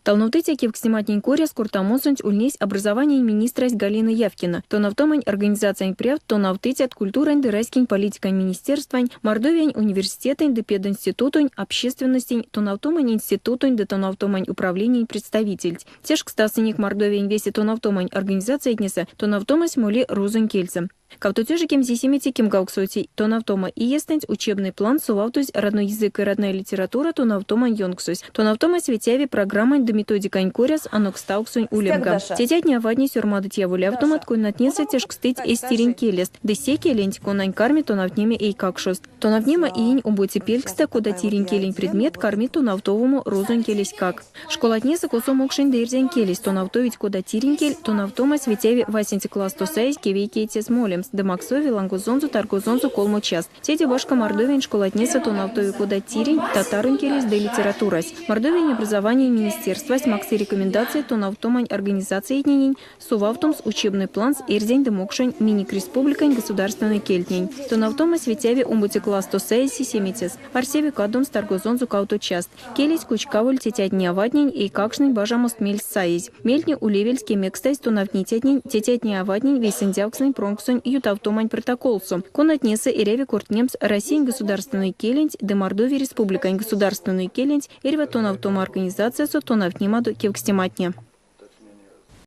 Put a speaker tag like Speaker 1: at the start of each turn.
Speaker 1: Талновтыця кевкстематнень коряс кортамосонть ульнесь образованиянь министрась Галина Явкина, тонавтомань организациянь прявт тонавтыцят, культурань ды раськень политикань министерствань, Мордовиянь университетэнь ды пединститутонь, общественностень, тонавтомань институтонь ды тонавтомань управлениянь представительть. Тешкстасынек, Мордовиянь весе тонавтомань организациятнесэ тонавтомась моли рузонь кельсэ. 2017 кемгавксоце тонавтома иестэнть учебной планс совавтозь родной язык и родная литература тонавтомань ёнксось. Тонавтомась ветяви программань ды методикань коряс анокставксонь улемга. Тетятне-аватне сёрмадыть яволявтомат, конатнесэ тешкстыть эсь тиринь келест ды се келенть, конань карми тонавтнеме эйкакшост. Тонавтнема иень омбоце пельксстэ, кода тиринь келень предмет, карми тонавтовомо рузонь келеськак. Школатнесэ, косо мокшонь ды эрзянь келесь тонавтовить кода тиринь кель, тонавтомась ветяви васенце классто саезь кевейкетьс молемс ды максови лангозонзо таргозонзо колмо част. Теде башка Мордовиянь школатнесэ тонавтови кода тиринь, татаронь келесь ды литературась. Мордовиянь образованиянь министерствась максы рекомендацият тонавтомань организациятненень совавтомс учебной планс эрзянь ды мокшонь минек республикань государственной кельтнень. Тонавтомась ветяви омбоце классто саезь сисемецес. Арсеви кадомс таргозонзо кавто част. Келесь кочкаволь тетятнень-аватнень, эйкакштнень бажамост мельс саезь. Мельтне улевельть кемекстазь тонавтницятнень, тетятнень-аватнень вейсэндявкстнэнь промксонь ютавтомань протоколсо, конатнесэ эряви кортнемс Россиянь государственной келенть ды Мордовия Республикань государственной келенть эрьва тонавтома организациясо тонавтнемадо кевкстематне.